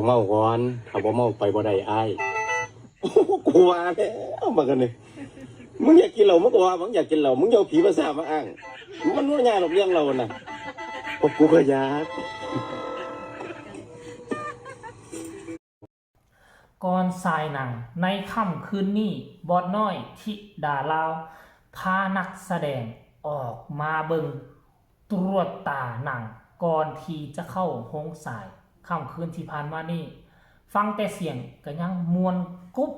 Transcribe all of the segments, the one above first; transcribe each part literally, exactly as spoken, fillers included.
เมาก่อน ถ้าบ่เมาไปบ่ได้อ้าย กูว่าแล้วมันก็นี่ มึงอยากกินเหล้า มึงก็ว่ามึงอยากกินเหล้า มึงอย่าเอาผีมาซ่ามาอ้าง มันบ่ยากหรอกเรื่องเหล้าน่ะ พวกกูก็อยาก ก่อนฉายหนังในค่ำคืนนี้ บอสน้อยธิดาลาว พานักแสดงออกมาเบิ่งตรวจตาหนัง ก่อนที่จะเข้าโรงฉาย ค่ำคืนที่ผ่านมานี้ ฟังแต่เสียงก็ยังม่วนกุ๊บ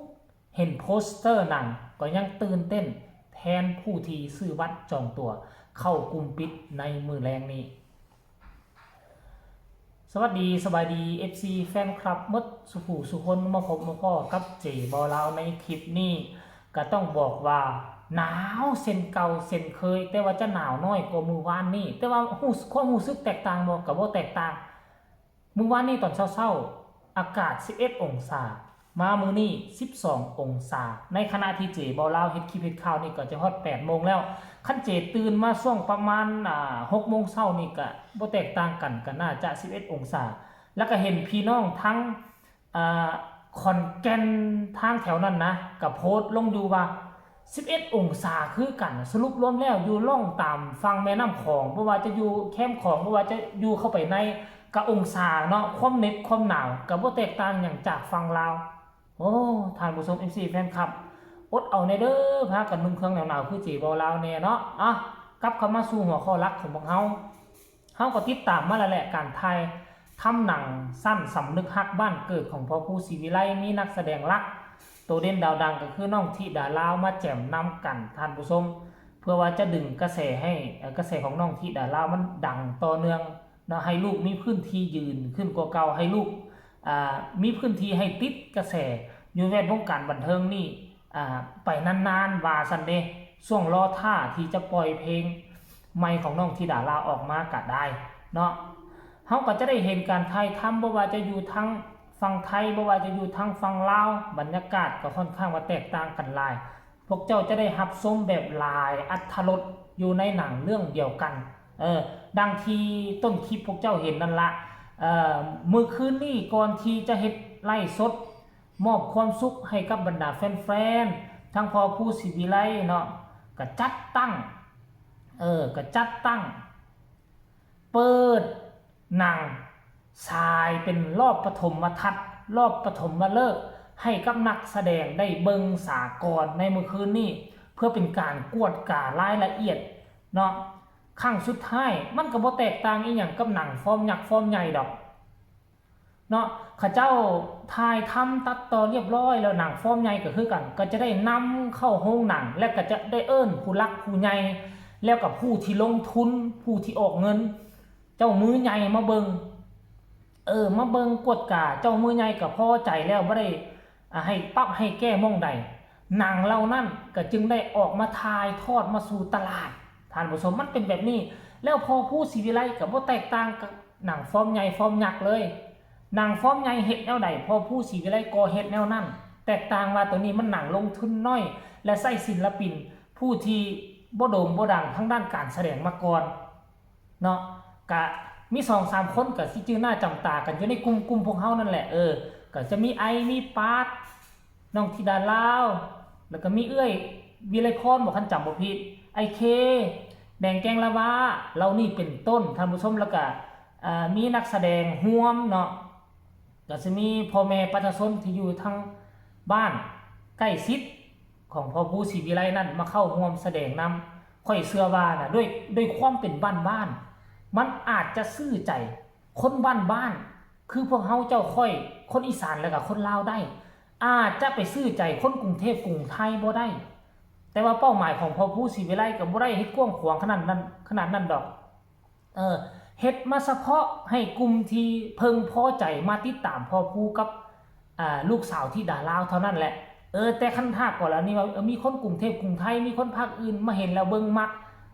เห็นโปสเตอร์หนังก็ยังตื่นเต้นแทนผู้ที่ซื้อบัตรจองตั๋วเข้ากลุ่มปิดในมื้อแลงนี้ สวัสดี สบายดี เอฟซี แฟนคลับหมดสู่ผู้สู่คน มาพบมาพ้อกับเจบ่าวลาวในคลิปนี้ ก็ต้องบอกว่าหนาวเช่นเก่าเช่นเคย แต่ว่าจะหนาวน้อยกว่ามื้อวานนี้ แต่ว่ารู้ ความรู้สึกแตกต่างบ่ ก็บ่แตกต่าง มื้อวานนี้ตอนเช้าๆ อากาศ สิบเอ็ด องศา มามื้อนี้ สิบสอง องศา ในขณะที่เจบ่าวลาวเฮ็ดคลิปเฮ็ดข่าวนี่ก็จะฮอด แปดโมงแล้ว คันเจตื่นมาช่วงประมาณ อ่า หกโมงเช้านี่ก็บ่แตกต่างกัน ก็น่าจะ สิบเอ็ด องศา แล้วก็เห็นพี่น้องทั้ง อ่า ขอนแก่นทางแถวนั้นนะ ก็โพสต์ลงอยู่ว่า สิบเอ็ด องศาคือกัน สรุปรวมแล้วอยู่ล่องตามฝั่งแม่น้ำของ บ่ว่าจะอยู่แคมของ บ่ว่าจะอยู่เข้าไปใน ก็องศาเนาะ ความเหน็บความหนาวก็บ่แตกต่างหยังจากฝั่งลาว โอ้ ท่านผู้ชม เอฟซี แฟนคลับ อดเอาแน่เด้อ พากันนุ่งเครื่องหนาวๆ คือเจบ่าวลาวแน่เนาะ อ่ะ กลับเข้ามาสู่หัวข้อหลักของพวกเฮา เฮาก็ติดตามมาแล้วแหละ การถ่ายทำหนังสั้นสำนึกฮักบ้านเกิดของพ่อภูศรีวิไล มีนักแสดงหลัก โตเด่นดาวดังก็คือน้องธิดาลาวมาแจ่มนำกัน ท่านผู้ชม เพื่อว่าจะดึงกระแสให้ เอ่อ กระแสของน้องธิดาลาวมันดังต่อเนื่องเนาะ ให้ลูกมีพื้นที่ยืนขึ้นกว่าเก่า ให้ลูก อ่า มีพื้นที่ให้ติดกระแสอยู่แวดวงการบันเทิงนี่ อ่า ไปนานๆ ว่าซั่นเด้ ช่วงรอท่าที่จะปล่อยเพลงใหม่ของน้องธิดาลาวออกมาก็ได้เนาะ เฮาก็จะได้เห็นการถ่ายทำ บ่ว่าจะอยู่ทางฝั่งไทย บ่ว่าจะอยู่ทางฝั่งลาว บรรยากาศก็ค่อนข้างว่าแตกต่างกันหลาย พวกเจ้าจะได้รับชมแบบหลายอรรถรสอยู่ในหนังเรื่องเดียวกัน เออ ดังที่ต้นคลิปพวกเจ้าเห็นนั่นละ เอ่อ มื้อคืนนี้ก่อนที่จะเฮ็ดไลฟ์สด มอบความสุขให้กับบรรดาแฟนๆ ทั้งพ่อภูศรีวิไลเนาะ ก็จัดตั้ง เออ ก็จัดตั้ง เปิดหนังฉายเป็นรอบปฐมทัศน์ รอบปฐมฤกษ์ ให้กับนักแสดงได้เบิ่งสากลในมื้อคืนนี้ เพื่อเป็นการกวดการายละเอียดเนาะ ครั้งสุดท้าย มันก็บ่แตกต่างอีหยังกับหนังฟอร์มยักษ์ฟอร์มใหญ่ดอก เนาะ เขาเจ้าถ่ายทำตัดต่อเรียบร้อยแล้ว หนังฟอร์มใหญ่ก็คือกัน ก็จะได้นำเข้าโรงหนัง และก็จะได้เอิ้นผู้หลักผู้ใหญ่ แล้วก็ผู้ที่ลงทุน ผู้ที่ออกเงิน เจ้ามือใหญ่มาเบิ่ง เออ มาเบิ่งกวดกา เจ้ามือใหญ่ก็พอใจแล้ว บ่ได้ อ่า ให้ปรับให้แก้หม่องใด หนังเหล่านั้นก็จึงได้ออกมาถ่ายทอดมาสู่ตลาด ท่านผู้ชม มันเป็นแบบนี้ แล้วพ่อภูศรีวิไลก็บ่แตกต่างกับหนังฟอร์มใหญ่ฟอร์มยักษ์เลย หนังฟอร์มใหญ่เฮ็ดแนวใด พ่อภูศรีวิไลก็เฮ็ดแนวนั้น แตกต่างว่าตัวนี้มันหนังลงทุนน้อย และใช้ศิลปินผู้ที่บ่โด่งบ่ดังทางด้านการแสดงมาก่อนเนาะ ก็มีสองสามคนก็สิจื่อหน้าจำตากันอยู่ในกลุ่ม กลุ่มพวกเฮานั่นแหละ เออ ก็จะมีไอ มีปาด น้องธิดาลาว แล้วก็มีเอื้อยวิไลพร บ่ คันจำบ่ผิด ไอเค แดงแกงละวา เหล่านี้เป็นต้น ท่านผู้ชม แล้วก็ อ่า มีนักแสดงร่วมเนาะ ก็สิมีพ่อแม่ประชาชนที่อยู่ทางบ้านใกล้ชิดของพ่อภูศรีวิไลนั่นมาเข้าร่วมแสดงนำ ข้อยเชื่อว่านะ ด้วย ด้วยความเป็นบ้านๆ มันอาจจะซื้อใจคนบ้านๆ คือพวกเฮาเจ้าข้อย คนอีสานแล้วก็คนลาวได้ อาจจะไปซื้อใจคนกรุงเทพกรุงไทยบ่ได้ แต่ว่าเป้าหมายของพ่อภูศรีวิไลก็บ่ได้เฮ็ดกว้างขวางขนาดนั้น ขนาดนั้นดอก เออ เฮ็ดมาเฉพาะให้กลุ่มที่เพิ่งพอใจมาติดตามพ่อภูกับ อ่า ลูกสาวธิดาลาวเท่านั้นแหละ เออ แต่คันถ้ากรณีว่า เออ มีคนกรุงเทพกรุงไทย มีคนภาคอื่นมาเห็นแล้วเบิ่งมัก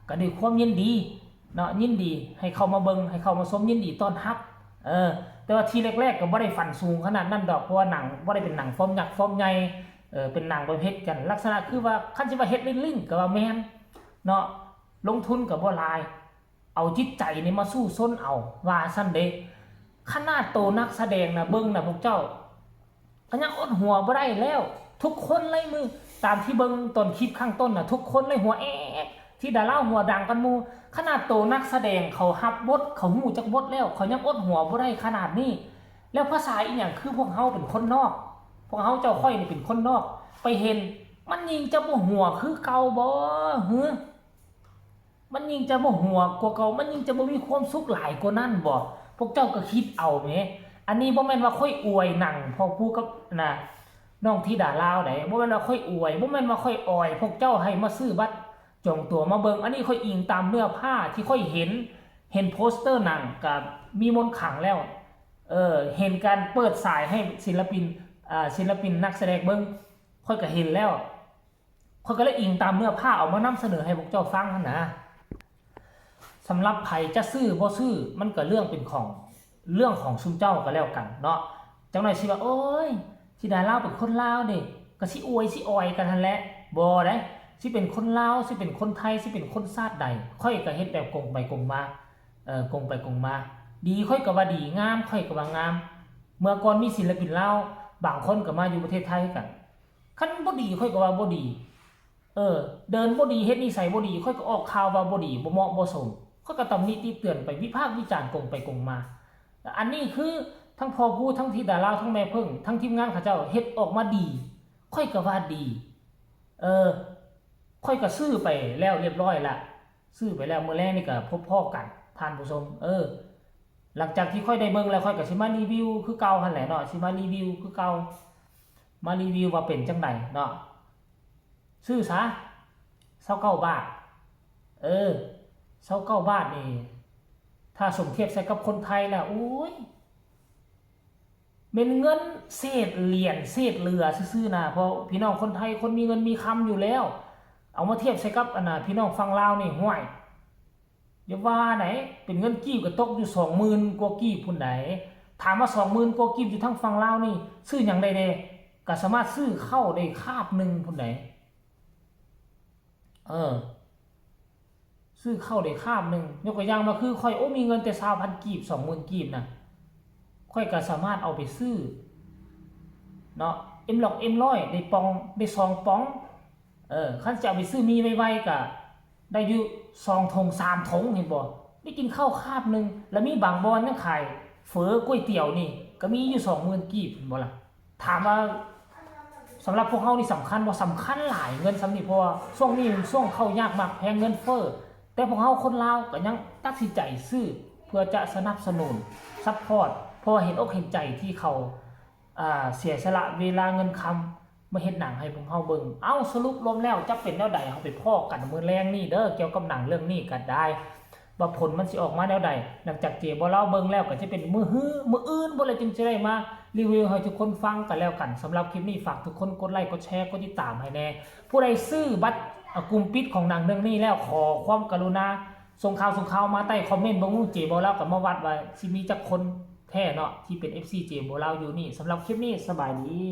ก็ด้วยความยินดีเนาะ ยินดีให้เข้ามาเบิ่ง ให้เข้ามาชม ยินดีต้อนรับ เออ แต่ว่าทีแรกๆ ก็บ่ได้ฝันสูงขนาดนั้นดอก เพราะว่าหนังบ่ได้เป็นหนังฟอร์มยักษ์ฟอร์มใหญ่ เออ เป็นหนังประเภทกัน ลักษณะคือว่าคันสิว่าเฮ็ดเล่นๆ ก็ว่าแม่นเนาะ ลงทุนก็บ่หลาย เอาจิตใจนี่มาสู้ซนเอา ว่าซั่นเด้ ขนาดโตนักแสดงนะ เบิ่งนะพวกเจ้า ก็ยังอดหัวบ่ได้แล้ว ทุกคนเลย มือตามที่เบิ่งตอนคลิปข้างต้นนะ ทุกคนเลยหัวแอ๊ก ที่ดาราหัวดังกันหมู่ ขนาดโตนักแสดงเขาฮับบท เขาฮู้จักบทแล้ว เขายังอดหัวบ่ได้ขนาดนี้ แล้วภาษาอีหยัง คือพวกเฮาเป็นคนนอก พวกเฮาเจ้าข้อยนี่เป็นคนนอก ไปเห็น มันยิ่งจะบ่หัวคือเก่าบ่ หือ มันยิ่งจะบ่หัวกว่าเก่า มันยิ่งจะบ่มีความสุขหลายกว่านั้นบ่ พวกเจ้าก็คิดเอาแหม อันนี้บ่แม่นว่าข้อยอวยหนังพ่อผู้กับนะ น้องธิดาลาวได๋ บ่แม่นว่าข้อยอวย บ่แม่นว่าข้อยออยพวกเจ้าให้มาซื้อบัตรจองตั๋วมาเบิ่ง อันนี้ข้อยอิงตามเนื้อผ้าที่ข้อยเห็น เห็นโปสเตอร์หนังก็มีมนต์ขลังแล้ว เออ เห็นการเปิดสายให้ศิลปิน อ่า ศิลปินนักแสดงเบิ่ง ข้อยก็เห็นแล้ว ข้อยก็เลยอิงตามเนื้อผ้าเอามานำเสนอให้พวกเจ้าฟังหั้นนะ สำหรับไผจะซื้อบ่ซื้อ มันก็เรื่องเป็นของ เรื่องของซุมเจ้าก็แล้วกันเนาะ จักหน่อยสิว่า โอ้ย ธิดาลาวเป็นคนลาวเด้ ก็สิอวยสิออยกันหั้นแหละ บ่ได้ สิเป็นคนลาว สิเป็นคนไทย สิเป็นคนชาติใด ข้อยก็เฮ็ดแบบกงไปกงมา เออ กงไปกงมา ดีข้อยก็ว่าดี งามข้อยก็ว่างาม เมื่อก่อนมีศิลปินลาว บางคนก็มาอยู่ประเทศไทยคือกัน คันบ่ดีข้อยก็ว่าบ่ดี เออ เดินบ่ดี เฮ็ดนิสัยบ่ดี ข้อยก็ออกข่าวว่าบ่ดี บ่เหมาะบ่สม ข้อยก็ตำหนิติเตือนไป วิพากษ์วิจารณ์กงไปกงมา อันนี้คือทั้งพ่อผู้ ทั้งธิดาลาว ทั้งแม่เพิ่ง ทั้งทีมงานเขาเจ้าเฮ็ดออกมาดี ข้อยก็ว่าดี เออ ข้อยก็ซื้อไปแล้วเรียบร้อยละ ซื้อไปแล้ว มื้อแลงนี่ก็พบพ้อกัน ท่านผู้ชม เออ หลังจากที่ข้อยได้เบิ่งแล้ว ข้อยก็สิมารีวิวคือเก่าหั้นแหละเนาะ สิมารีวิวคือเก่า มารีวิวว่าเป็นจั่งใดเนาะ ซื้อซะ ซาวเก้าบาท เออ ซาวเก้าบาทนี่ ถ้าสมเทียบใส่กับคนไทยแล้ว โอ้ย แม่นเงินเศษเหรียญเศษเหลือซื่อๆนะ เพราะพี่น้องคนไทยคนมีเงินมีคำอยู่แล้ว เอามาเทียบใส่กับอันน่ะพี่น้องฝั่งลาวนี่ ห้วย อย่าว่าได๋ เป็นเงินกีบก็ตกอยู่สองหมื่นกว่ากีบพุ้นได๋ ถามว่าสองหมื่นกว่ากีบอยู่ทางฝั่งลาวนี่ ซื้อหยังได้แด่ ก็สามารถซื้อข้าวได้คาบหนึ่งพุ้นได๋ เออ ซื้อข้าวได้คาบหนึ่ง ยกตัวอย่างมาคือข้อย โอ้ มีเงินแต่ซาวพันกีบ สองหมื่นกีบนะ ข้อยก็สามารถเอาไปซื้อ เนาะ เอ็มร้อย เอ็มร้อย ได้ป๋อง ได้สองป๋อง เออ คันจะเอาไปซื้อหมี่ไวๆ ก็ได้อยู่สองถุง สามถุง เห็นบ่ ได้กินข้าวคาบหนึ่ง แล้วมีบางบ่อนยังขายเฝอก๋วยเตี๋ยวนี่ ก็มีอยู่สองหมื่นกีบ เห็นบ่ล่ะ ถามว่าสำหรับพวกเฮานี่สำคัญบ่ สำคัญหลาย เงินส่ำนี้ เพราะว่าช่วงนี้มันช่วงข้าวยากหมากแพง เงินเฟ้อ แต่พวกเฮาคนลาวก็ยังตัดสินใจซื้อ เพื่อจะสนับสนุน ซัพพอร์ต เพราะว่าเห็นอกเห็นใจที่เขา อ่า เสียสละเวลาเงินคำมาเฮ็ดหนังให้พวกเฮาเบิ่ง เอ้า สรุปรวมแล้วจะเป็นแนวใด เฮาไปพ้อกันมื้อแลงนี่เด้อ เกี่ยวกับหนังเรื่องนี้ก็ได้ ว่าผลมันสิออกมาแนวใด หลังจากเจบ่าวลาวเบิ่งแล้วก็จะเป็นมื้อฮื้อ มื้ออื่นพุ้นแหละ จึงสิได้มารีวิวให้ทุกคนฟังกันแล้วกัน สำหรับคลิปนี้ฝากทุกคนกดไลค์ กดแชร์ กดติดตามให้แน่ ผู้ใดซื้อบัตร อ่ะ กลุ่มปิดของหนังเรื่องนี้แล้ว ขอความกรุณาส่งข่าว ส่งข่าวมาใต้คอมเมนต์ เบิ่งดู เจบ่าวลาวก็มาวัดว่าสิมีจักคนแท้เนาะ ที่เป็น เอฟซี เจบ่าวลาวอยู่นี่ สำหรับคลิปนี้สบายดี